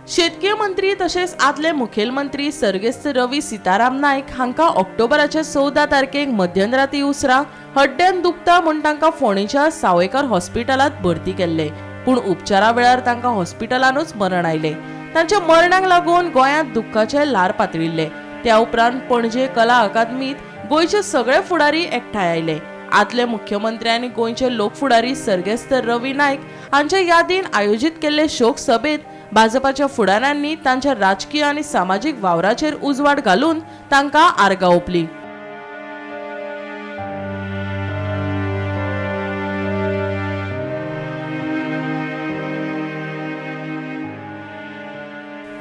शेतकी मंत्री तशेंच आदले मुखेलमंत्री सर्गेस्त रवी सीताराम नायक हांकां ऑक्टोबराच्या 14 तारखेक मध्यराती उसरां हड्ड्यान दुखता म्हूण तांकां फोंडेच्या सावयकर हॉस्पिटलांत भरती केल्ले, पूण उपचारा वेळार तांकां हॉस्पिटलानूच मरण आयलें। तांच्या मरणाक लागून गोंयांत दुख्खाचें ल्हार पातळिल्लें। त्या उपरांत पणजे कला अकादमींत गोंयचे सगळे फुडारी एकठांय आयले। आदले मुख्यमंत्री आनी गोंयचे लोकफुडारी सर्गेस्त रवी नायक हांच्या यादीन आयोजीत केल्ले शोक सभेत भाजपाच्या फुडाऱ्यांनी तांच्या राजकीय आनी सामाजीक वावराचेर उजवाड घालून तांकां आर्गां ओंपली।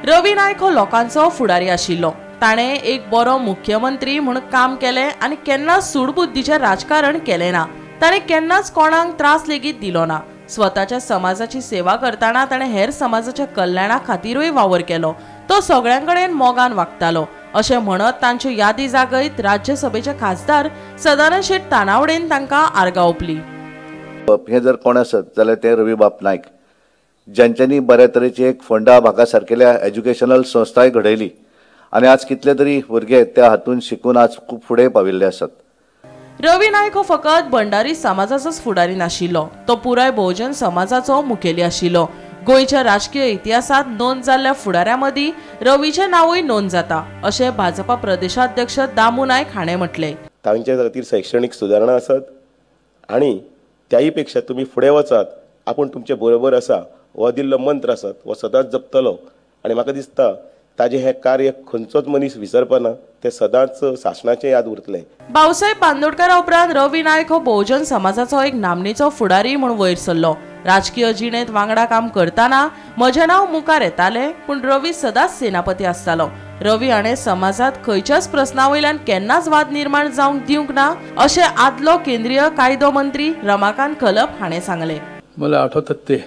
रवी नायक हो लोकांचो फुडारी आशिल्लो। ताणें एक बरो मुख्यमंत्री म्हूण काम केलें आनी केन्नाच सूडबुद्धीचें राजकारण केलें ना। ताणें केन्नाच कोणाक त्रास लेगीत दिलो ना। स्वताच्या समाजाची सेवा करतना ताणें हेर समाजाच्या कल्याणा खातीरूय वावर केलो। तो सगळ्यां कडेन मोगान वागतालो अशें म्हणत तांच्यो यादी जागयत राज्यसभेचे खासदार सदानंद शेट तानावडेन तांकां आर्गां ओंपली। हे जर कोण आसत जाल्यार ते रवीबाब नायक, ज्यांच्यांनी बऱ्या तरेची एक फोंडा भागा सारकेल्या एज्युकेशनल संस्थाय घडयली आनी आज कितले तरी भुरगे त्या हातून शिकून आज खूब फुडें पाविल्ले आसात। रवी नायक हो फकत भंडारी समाजाचोच फुडारी नाशिल्लो, तो पुराय बहुजन समाजाचो मुखेली आशिल्लो। गोंयच्या राजकीय इतिहासांत नोंद जाल्ल्या फुडाऱ्यां मदीं रवीचें नांवूय नोंद जाता अशें भाजपा प्रदेशाध्यक्ष दामू नायक हाणें म्हटलें। तांचे खातीर शैक्षणीक सुदारणा आसत आनी त्याय पेक्षा तुमी फुडें वचात, आपूण तुमचे बरोबर आसा हो दिल्लो मंत्र आसत हो सदांच जपतलो आनी म्हाका दिसता ताजें हें कार्य खंयचोच मनीस विसरपाना, ते सदांच सासणाचें याद उरतलें। भाऊसाहेब बांदोडकारा उपरांत रवी नायक हो बहुजन समाजाचो एक नामनेचो फुडारी म्हूण वयर सरलो। राजकीय जिणेंत वांगडा काम करतना म्हजें नांव मुखार येतालें, पूण रवी सदांच सेनापती आसतालो। रवी हाणें समाजांत खंयच्याच प्रस्ना वयल्यान केन्नाच वाद निर्माण जावंक दिवंक ना अशें आदलो केंद्रीय कायदो मंत्री रमाकांत खलप हाणें सांगलें। मला आठवतात ते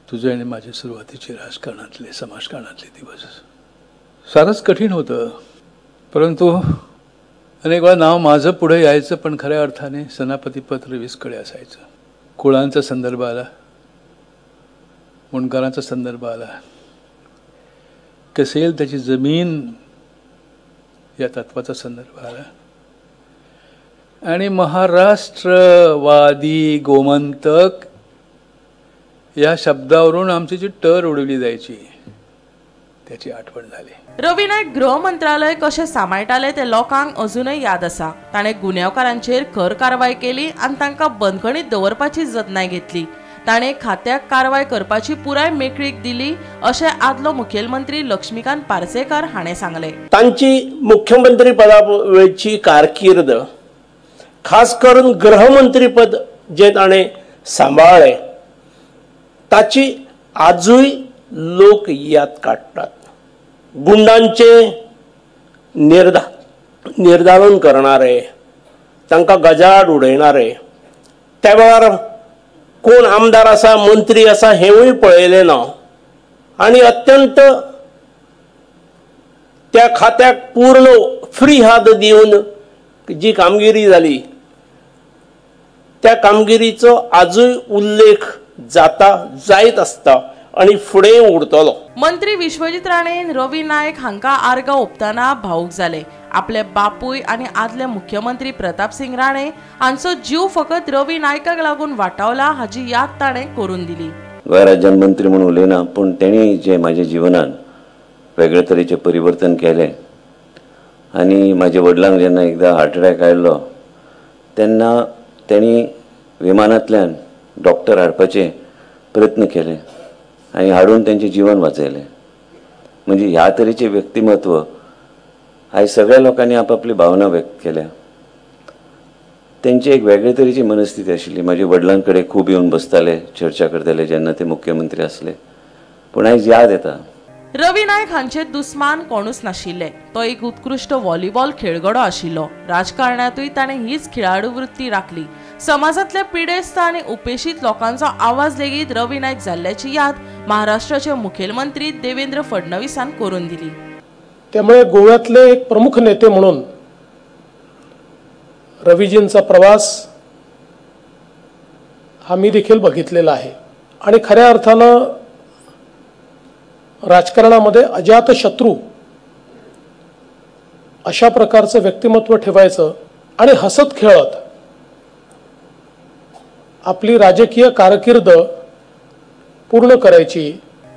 तुझे आणि माझे सुरुवातीचे राजकारणातले समाजकारणातले दिवस सारंच कठीण होतं, परंतु अनेक वेळा नाव माझं पुढे यायचं, पण खऱ्या अर्थाने सेनापतीपद रवीसकडे असायचं। कुळांचा संदर्भ आला, मुंडकरांचा संदर्भ आला, कसेल त्याची जमीन या तत्वाचा संदर्भ आला आणि महाराष्ट्रवादी गोमंतक या शब्दावरून आमची जी टर उडवली जायची त्याची आठवण झाली। रवी नायक गृह मंत्रालय कशें सांबाळटाले ते लोकांक अजूनय याद आसा। ताणें गुन्यांवकारांचेर खर कारवाय केली आनी तांकां बंदखणीत दवरपाची जतनाय घेतली। ताणें खात्याक कारवाय करपाची पुराय मेकळीक दिली अशें आदलो मुखेलमंत्री लक्ष्मीकांत पार्सेकर हाणें सांगलें। तांची मुख्यमंत्री पदा वेळची कारकीर्द, खास करून गृहमंत्रीपद जे ताणें सांबाळ्ळें ताची आजूय लोक याद काडटात। गुंडांचे निर्धारण करणारे, तांकां गजाआड उडयणारे, त्या वेळार कोण आमदार आसा मंत्री आसा हेंवूय पळयलें ना आनी अत्यंत त्या खात्याक पूर्ण फ्री हात दिवन जी कामगिरी जाली त्या कामगिरीचो आजूय उल्लेख जाता जायत आसता आनी फुडें उरतलो। मंत्री विश्वजीत राणेन रवी नायक हांकां आर्गां ओंपतना भावूक जाले। आपले बापूय आनी आदले मुख्यमंत्री प्रतापसिंग राणे हांचो जीव फकत रवी नायकाक लागून वाटावला हाची याद ताणें करून दिली। गोंय राज्यान मंत्री म्हणून उलयना, पूण तेणी जे म्हाज्या जिवनान वेगळे तरेचें परिवर्तन केलें आनी म्हाज्या वडिलांक जेन्ना एकदां हार्ट अटॅक आयलो तेन्ना तेणी विमानांतल्यान डॉक्टर हाडपाचे प्रयत्न केले आनी हाडून तेंचें जिवन वाचयलें। म्हणजे ह्या तरेचें व्यक्तिमत्व आयज सगळ्या लोकांनी आपापली भावना व्यक्त केल्या। तेंची एक वेगळे तरेची मनस्थिती आशिल्ली। म्हाज्या वडिलां कडेन खूब येवन बसताले, चर्चा करताले जेन्ना ते मुख्यमंत्री आसले, पूण आयज याद येता। रवी नायक हांचे दुस्मान कोणूच नाशिल्ले। तो एक उत्कृश्ट व्हॉलीबॉल खेळगडो आशिल्लो। राजकारणांतूय ताणें हीच खेळाडू वृत्ती राखली। समाजांतल्या पिडेस्त आनी उपेशीत लोकांचो आवाज लेगीत रवी नायक जाल्ल्याची याद महाराष्ट्राचे मुखेलमंत्री देवेंद्र फडणवीसान करून दिली। त्यामुळे गोव्यातले एक प्रमुख नेते म्हणून रवीजींचा प्रवास हा मी देखील बघितलेला आहे आणि खऱ्या अर्थानं राजकारणामध्ये अजातशत्रू अशा प्रकारचं व्यक्तिमत्व ठेवायचं आणि हसत खेळत आपली राजकीय कारकीर्द पूर्ण करायची।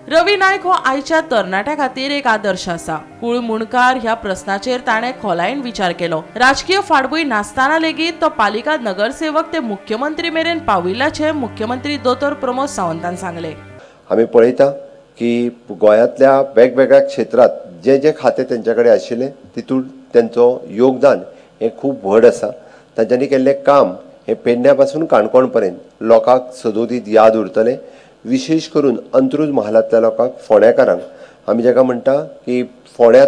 रवी नायक हो आयच्या तरणाट्या खातीर एक आदर्श आसा। कुळ मुणकार ह्या प्रस्नाचेर ताणें खोलायेन विचार केलो। राजकीय फाटभूंय नासतना लेगीत तो पालिका नगरसेवक ते मुख्यमंत्री मेरेन पाविल्ल्याचें मुख्यमंत्री दोतोर प्रमोद सावंतान सांगलें। आमी पळयता की गोंयांतल्या वेगवेगळ्या क्षेत्रांत जे जे खातें तेंच्या कडेन आशिल्लें तितून तेंचो योगदान हें खूब व्हड आसा। तांच्यांनी केल्लें काम हें पेडण्या पासून काणकोण पर्यंत लोकांक सदोदीत याद उरतलें। विशेष करून अंत्रुज महालांतल्या लोकांक, फोंड्याकारांक, आमी जाका म्हणटा की फोंड्यांत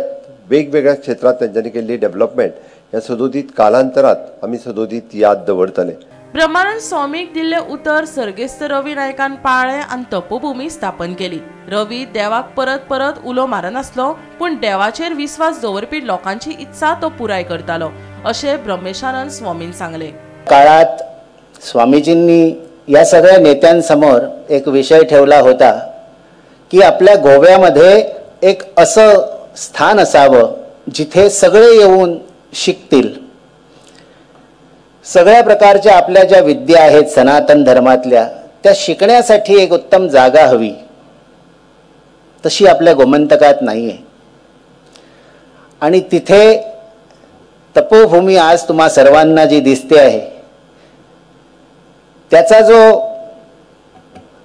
वेगवेगळ्या क्षेत्रांत तेंच्यांनी केल्ली डेव्हलपमेंट ह्या सदोदीत कालांतरात आमी सदोदीत याद दवरतले। ब्रह्मानंद स्वामीक दिल्ले उतर सर्गेस्त रवी नायकान पाळ्ळें आनी तपोभूमी स्थापन केली। रवी देवाक परत परत उलो मारनासलो, पूण देवाचेर विस्वास दवरपी लोकांची इत्सा तो पुराय करतालो अशें ब्रह्मेशानंद स्वामीन सांगलें। काळात स्वामीजींनी या सगळ्या नेत्यांसमोर एक विषय ठेवला होता की आपल्या गोव्यामध्ये एक असं स्थान असावं जिथे सगळे येऊन शिकतील, सगळ्या प्रकारच्या आपल्या ज्या विद्या आहेत सनातन धर्मातल्या त्या शिकण्यासाठी एक उत्तम जागा हवी, तशी आपल्या गोमंतकात नाही आहे। आणि तिथे तपोभूमी आज तुम्हा सर्वांना जी दिसते आहे त्याचा जो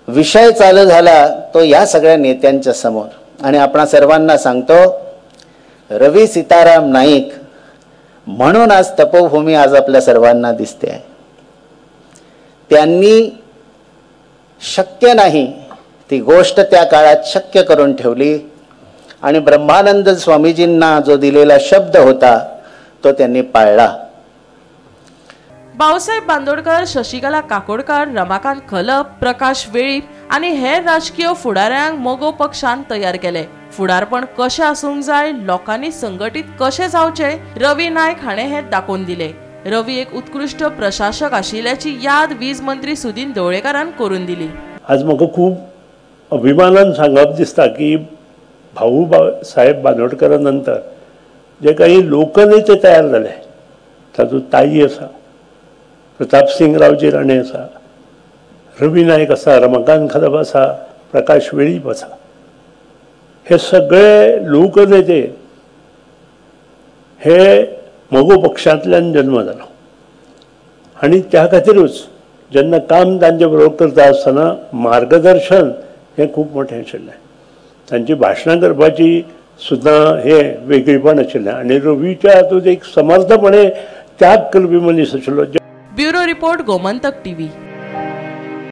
विषय चालू झाला तो या सगळ्या नेत्यांच्या समोर। आणि आपण सर्वांना सांगतो, रवी सीताराम नाईक म्हणून आज तपोभूमी आज आपल्या सर्वांना दिसते आहे। त्यांनी शक्य नाही ती गोष्ट त्या काळात शक्य करून ठेवली आणि ब्रह्मानंद स्वामीजींना जो दिलेला शब्द होता तो त्यांनी पाळला। भाऊसाहेब बांदोडकर, शशिकला काकोडकर, रमाकांत खलप, प्रकाश वेळीप आनी हेर राजकीय फुडाऱ्यांक मगो पक्षान तयार केले। फुडारपण कशें आसूंक जाय, लोकांनी संघटीत कशें जावचें, रवी नायक हाणें हें दाखोवन दिलें। रवी एक उत्कृश्ट प्रशासक आशिल्ल्याची याद वीज मंत्री सुदिन ढवळेकारान करून दिली। आज म्हाका खूब अभिमानान सांगप दिसता की भाऊ साहेब बांदोडकरा नंतर जे काही लोकनेते तयार जाले तातूंत ताई आसा, प्रतापसिंग रावजी राणे आसा, रवी नायक आसा, रमाकांत खलप आसा, प्रकाश वेळीप आसा, हे सगळे लोकनेते हे मगो पक्षांतल्यान जन्म जालो आनी त्या खातीरूच जेन्ना काम तांचे बरोबर करता आसतना मार्गदर्शन हें खूब मोठें आशिल्लें। तांची भाशणां करपाची सुद्दां हें वेगळेपण आशिल्लें आनी रवीच्या हातूंत एक समर्थपणे त्याग करपी मनीस आशिल्लो। Bureau report, Gomantak TV.